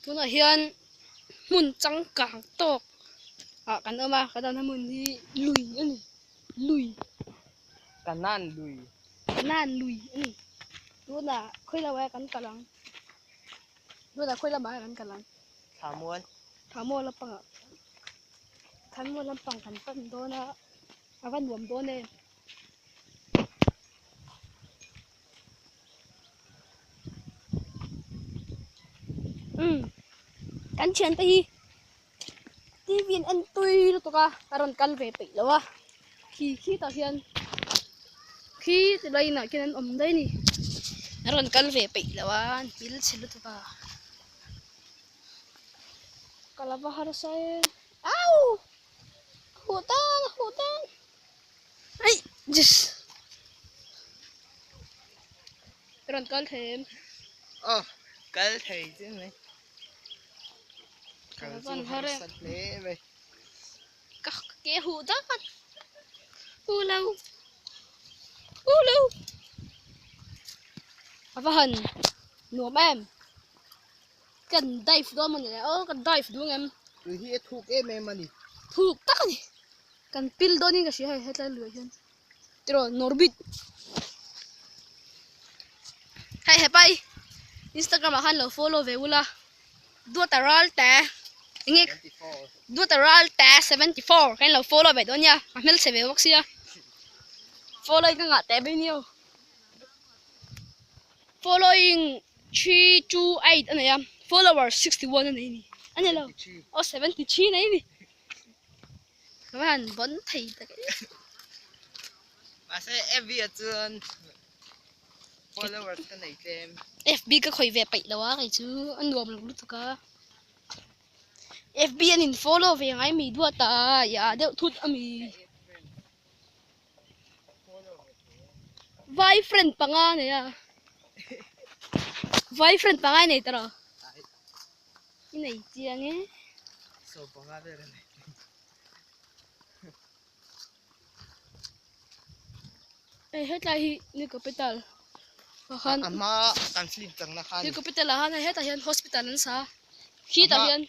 Tunah hian hmun changkang tawk ah kan awm a kan awmna hmun hi lui a ni lui Kanan lui Kanan lui a ni tunah khawi lamah kan kal ang tunah khawi lamah kan kal ang Thlamual Thlamual lampangah Thlamual lampang kan pan dawn a a va nuam dawn em. Umm kan thiante hi T_V an en tui lutuk a a rawn kal ve peih lo a khi khi tah hian khi ti lai inah khian an awm daih a ni a rawn kal ve peih lo a an hil chhe lutuk a ka la va harsa e au huh tan huh tan. Aih jis rawn kal thei em? Aw kal thei che mai. Kal chu harsa hle mai. Ka ke huh dat hu lo hu lo a va han nuam em kan dive dawn maw ni le aw ka dive duh ang em? Tui hi a thuk em em a ni. Thuk tak a ni. Kan pil dawnin ka hria hei hetlai luiah hian tiraw Norbit hei hepa hi Instagram ah khan lo follow ve ula Duata Ralte enge Duata Ralte 74 khan lo follow ve dawn nia a hmelchhe ve bawk sia following ka ngah teh mai nia following 328 a nei a followers 61 a nei a ni a ni lo aw 73 a nei a ni. Ka va han bawn thei tak e. Mahse FB ah chuan followers ka nei tlem. FB ka khawih ve peih lo a kei chu a nuam lo lutuk a. FB an in follow ve ngai mi duat a i ah deuh thut a mi. Vai friend panga nei a. Vai friend panga i nei ta rawh. I nei chiang e. So panga vel a nei. Hei hetlai hi New Capital ah khan A hma kan film changna khan New Capital ah khan hei hetah hian hospital an sa a khitah hian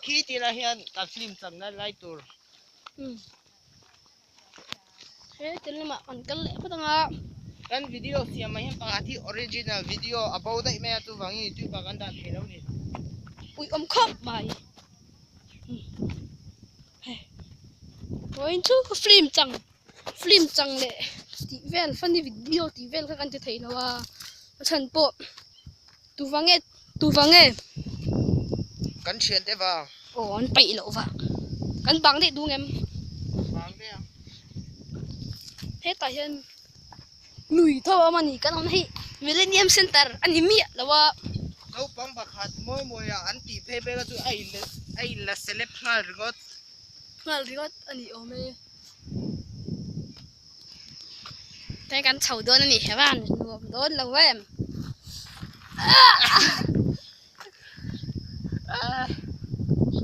Khi tirah hian kan film changna lai tur. Umm He tel lamah kan kal leh phawt ang a. Kan video siam ah hian pakhat hi original video a bo daih mai a chuvangin youtube ah kan dah thei lo ni. Ui awm khawp mai. Hei vawiin chu film chang film chang leh tih vel funny video tih vel kha kan ti thei lo a a chhan pawh tuvang nge tuvang nge. Kan thian te vang. Aw an peih loh vang. Kan bang daih duh ngem. Bang daih ang. Hetah hian lui tho a awm a ni kan awm hi Millennium Center a ni miah lo a. Naupang pakhat mawi mawi ah an tih phei vel a chu a in a in la celeb nghal ringawt. Nghal ringawt a ni awm e. Hei kan chho dawn a ni hevan nuam dawn lo em.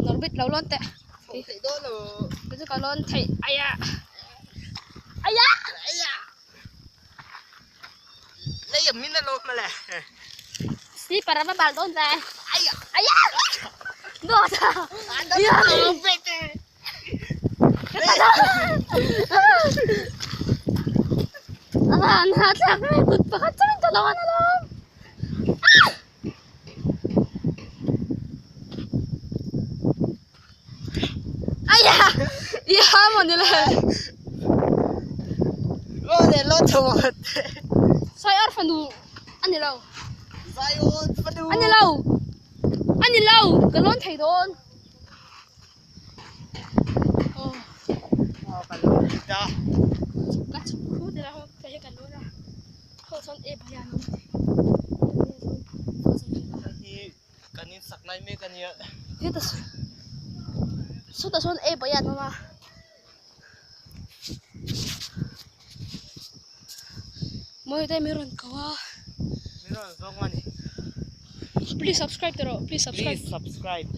Norbit lo lawn teh. Chho theih dawn lo. Ka chu ka lawn theih aya. Aya. Aya. Lei a min a lawm mawle. Slipper a va bal dawn ve. Aya. Aya. Dawt a. Ya. Ala an ha thlak mai kut pakhat chauhin ka lawn alawm. Aya! I ha maw ni le? Law le law tho a te. Sai ar fanu a ni lo. Zion fanu. A ni lo. A ni lo. Ka lawn thei dawn. Oh. Oh, ka lawn thei ta. Ka chhuk khu te la ho ka hi ka lawn a. Ho chuan e bhaian awm a Hi kan in sak lai mek a nia. Heta sawtah sawn e bhaian awm a. Mawi te mi rawn ko a. Mi rawn zawng a ni. Please subscribe ta rawh please subscribe. Please subscribe.